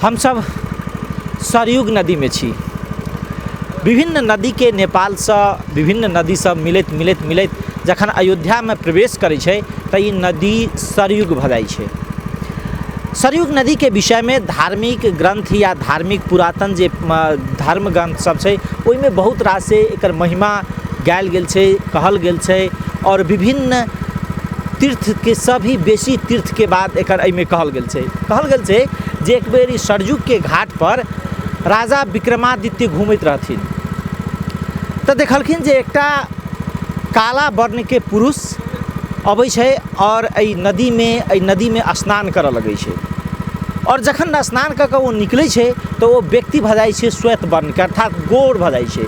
हमसभ सरयुग नदीमे छी। विभिन्न नदीके नेपालसँ विभिन्न नदीसभ मिलैत मिलैत मिलैत जखन अयोध्यामे प्रवेश करै छै तऽ ई नदी सरयुग भऽ जाइ छै। सरयुग नदीके विषयमे धार्मिक ग्रन्थ या धार्मिक पुरातन जे धर्म ग्रन्थ सब छै, ओहिमे बहुत रास एकर महिमा गायल गेल छै, कहल गेल छै आओर विभिन्न तीर्थके सभी बेसी तीर्थके बाद एकर एहिमे कहल गेल छै। कहल गेल छै जे एक बेर ई सरयुगके घाटपर राजा विक्रमादित्य घुमैत रहथिन तऽ देखलखिन जे एकटा काला वर्णके पुरुष अबै छै आओर एहि नदीमे स्नान करऽ लगै छै आओर जखन स्नान कऽ कऽ ओ निकलै छै तऽ ओ व्यक्ति भऽ जाइ छै श्वेत वर्णके, अर्थात गोर भऽ जाइ छै।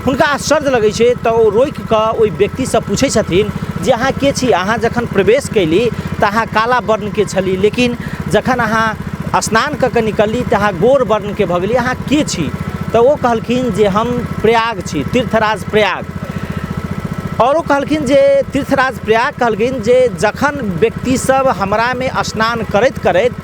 हुनका आश्चर्य लगै छै तऽ ओ रोकि कऽ ओहि व्यक्तिसँ पूछै छथिन जे अहाँ के छी? अहाँ जखन प्रवेश कयली तऽ अहाँ काला वर्णके छली, लेकिन जखन अहाँ स्नान कऽ कऽ निकलली तऽ अहाँ गोर वर्णके भऽ गेली। अहाँ के छी? तऽ ओ कहलखिन जे हम प्रयाग छी, तीर्थराज प्रयाग। आओर ओ कहलखिन जे तीर्थराज प्रयाग कहलखिन जे जखन व्यक्तिसभ हमरामे स्नान करैत करैत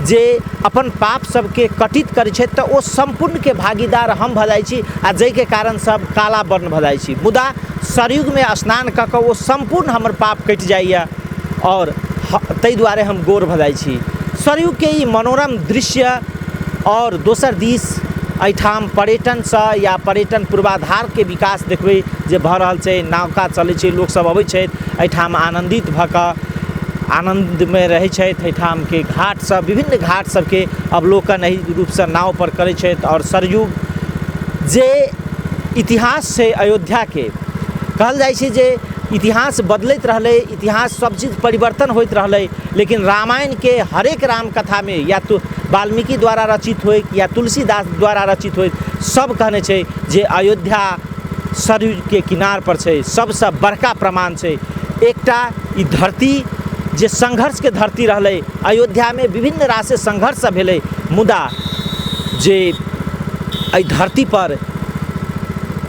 जे अपन पाप सबके कटित करै छथि, तऽ ओ सम्पूर्णके भागीदार हम भऽ जाइ छी आ जाहिके कारण सब काला वर्ण भऽ जाइ छी। मुदा सरयुगमे स्नान कऽ कऽ ओ सम्पूर्ण हमर पाप कटि जाइए आओर ताहि दुआरे हम गोर भऽ जाइ छी। सरयुगके ई मनोरम दृश्य आओर दोसर दिस एहिठाम पर्यटनसँ या पर्यटन पूर्वाधारके विकास देखबै जे भऽ रहल छै। नौका चलै छै, लोकसभ अबै छथि एहिठाम, आनन्दित भऽ कऽ आनन्दमे रहै छथि। एहिठामके घाटसभ, विभिन्न घाट सभके अवलोकन एहि रूपसँ नावपर करै छथि। आओर सरयुग जे इतिहास छै अयोध्याके, कहल जाइ छै जे इतिहास बदलैत रहलै, इतिहास सब चीज परिवर्तन होइत रहलै, लेकिन रामायणके हरेक रामकथामे, या तो वाल्मीकि द्वारा रचित होइक या तुलसीदास द्वारा रचित होइक, सब कहने छै जे अयोध्या सरयुगके किनारपर छै। सबसँ बड़का प्रमाण छै एकटा ई धरती जे संघर्षके धरती रहलै। अयोध्यामे विभिन्न रासे संघर्ष सब भेलै, मुदा जे एहि धरतीपर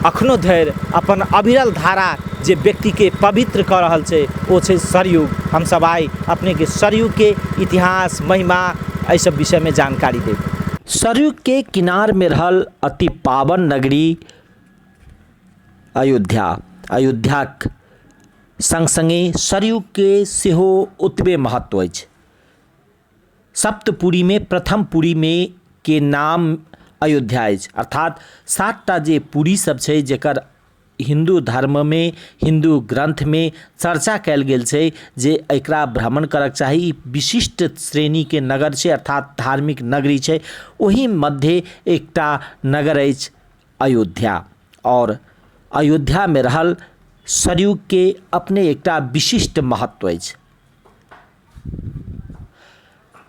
अखनो धरि अपन अविरल धारा जे व्यक्तिके पवित्र कऽ रहल छै, ओ छै सरयुग। हमसभ आइ अपनेके सरयुगके इतिहास, महिमा, एहि सब विषयमे जानकारी देब। सरयुगके किनारमे रहल अति पावन नगरी अयोध्या। अयोध्याक सङ्ग सङ्गे सरयुगके सेहो ओतबे महत्व अछि। सप्तपुरीमे प्रथम पुरीमे के नाम अयोध्या अछि, अर्थात सातटा जे पुरी सब छै, जकर हिन्दू धर्ममे, हिन्दू ग्रन्थमे चर्चा कयल गेल छै जे एकरा भ्रमण करऽके चाही, ई विशिष्ट श्रेणीके नगर छै, अर्थात धार्मिक नगरी छै, ओहि मध्य एकटा नगर अछि अयोध्या। आओर अयोध्यामे रहल सरयुगके अपने एकटा विशिष्ट महत्व अछि।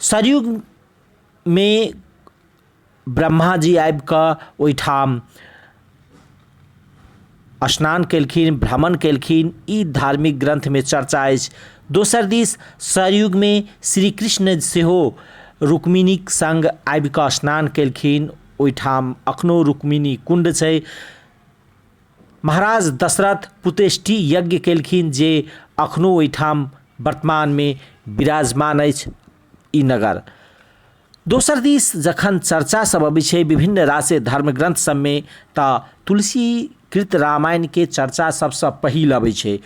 सरयुगमे ब्रह्माजी आबिकऽ ओहिठाम स्नान केलखिन, भ्रमण केलखिन, ई धार्मिक ग्रन्थमे चर्चा अछि। दोसर दिस सरयुगमे श्री कृष्ण सेहो रुक्मिणीक सङ्ग आबिकऽ स्नान केलखिन। ओहिठाम एखनो रुक्मिणी कुण्ड छै। महाराज दशरथ पुत्रेष्टि यज्ञ केलखिन, जे एखनो ओहिठाम वर्तमानमे विराजमान अछि ई नगर। दोसर दिस जखन चर्चा सब अबै छै विभिन्न रासे धर्म ग्रन्थ सबमे, तऽ तुलसीकृत रामायणके चर्चा सबसँ पहिल अबै छै।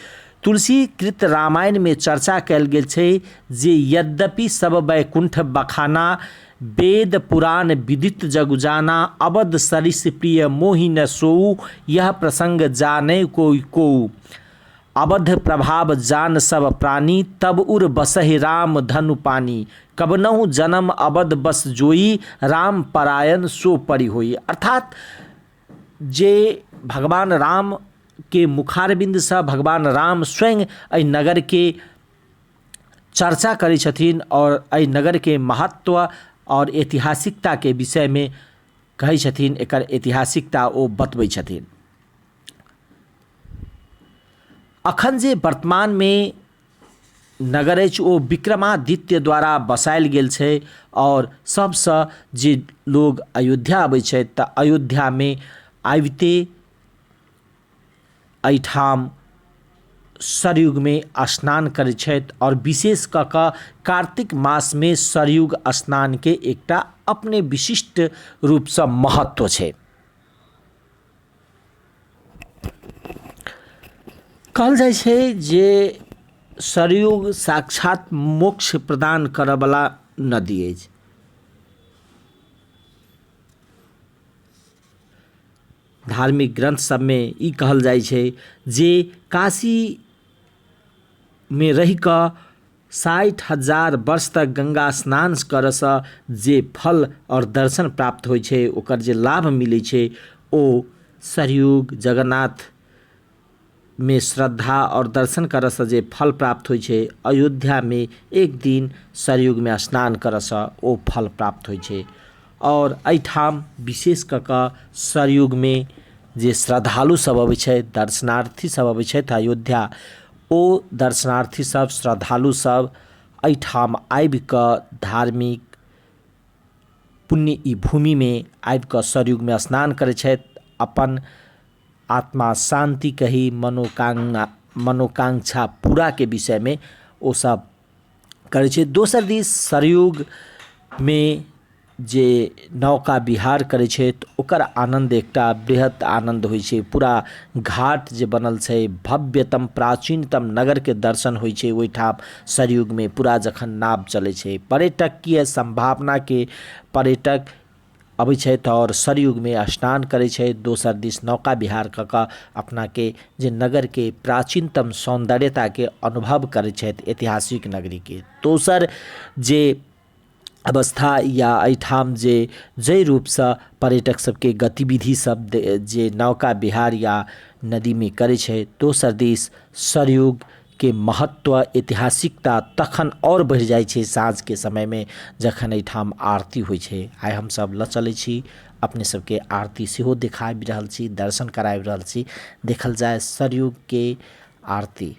तुलसीकृत रामायणमे चर्चा कयल गेल छै जे यद्यपि सब वैकुण्ठ बखाना, वेद पुराण विदित जगु जाना, अवध सरिस प्रिय मोहि न सोउ, यह प्रसंग जानै कोइ कोउ। अवध प्रभाव जान सब प्राणी, तब उर बसहि राम धनु पानी। कबनहु जन्म अवध बस जोई, राम परायण सो परि होई। अर्थात जे भगवान रामके मुखारबिन्दसँ भगवान राम स्वयं एहि नगरके चर्चा करै छथिन आओर एहि नगरके महत्व आओर ऐतिहासिकताके विषयमे कहै छथिन, एकर ऐतिहासिकता ओ बतबै छथिन। अखन जे वर्तमानमे नगर अछि, ओ विक्रमादित्य द्वारा बसायल गेल छै। आओर सभसँ जे लोग अयोध्या अबै छथि, तऽ अयोध्यामे आबिते एहिठाम सरयुगमे स्नान करै छथि आओर विशेष कऽ कऽ कार्तिक मासमे सरयुग स्नानके एकटा अपने विशिष्ट रूपसँ महत्व छै। कहल जाइ छै जे सरयुग साक्षात मोक्ष प्रदान करऽवला नदी अछि। धार्मिक ग्रन्थ सबमे ई कहल जाइ छै जे काशीमे रहिकऽ 60,000 वर्ष तक गङ्गा स्नान करऽसँ जे फल आओर दर्शन प्राप्त होइ छै, ओकर जे लाभ मिलै छै, ओ सरयुग जगन्नाथमे श्रद्धा आओर दर्शन करऽसँ जे फल प्राप्त होइ छै, अयोध्यामे एक दिन सरयुगमे स्नान करऽसँ ओ फल प्राप्त होइ छै। आओर एहिठाम विशेष कऽ कऽ सरयुगमे जे श्रद्धालु सब अबै छथि, दर्शनार्थी सब अबै छथि अयोध्या, ओ दर्शनार्थी सब, श्रद्धालु सब एहिठाम आबिकऽ धार्मिक पुण्य ई भूमिमे आबिकऽ सरयुगमे स्नान करै छथि, अपन आत्मा शान्ति कही, मनोकामना मनोकांक्षा पूराके विषयमे ओसब करै छै। दोसर दिस सरयुगमे जे नौका विहार करै छै तऽ ओकर आनन्द एकटा बृहत आनन्द होइ छै। पूरा घाट जे बनल छै, भव्यतम प्राचीनतम नगरके दर्शन होइ छै ओहिठाम सरयुगमे पूरा जखन नाव चलै छै। पर्यटकीय सम्भावनाके पर्यटक अबै छथि आओर सरयुगमे स्नान करै छथि। दोसर दिस नौका विहार कऽ कऽ अपनाके जे नगरके प्राचीनतम सौन्दर्यताके अनुभव करै छथि ऐतिहासिक नगरीके। दोसर जे अवस्था या एहिठाम जे जाहि रूपसँ पर्यटक सबके गतिविधि सब जे नौका विहार या नदीमे करै छै, दोसर दिस सरयुगके महत्व ऐतिहासिकता तखन आओर बढ़ि जाइ छै साँझके समयमे जखन एहिठाम आरती होइ छै। आइ हमसब लऽ चलै छी अपने सबके, आरती सेहो देखाबि रहल छी, दर्शन कराबि रहल छी। देखल जाय सरयुगके आरती।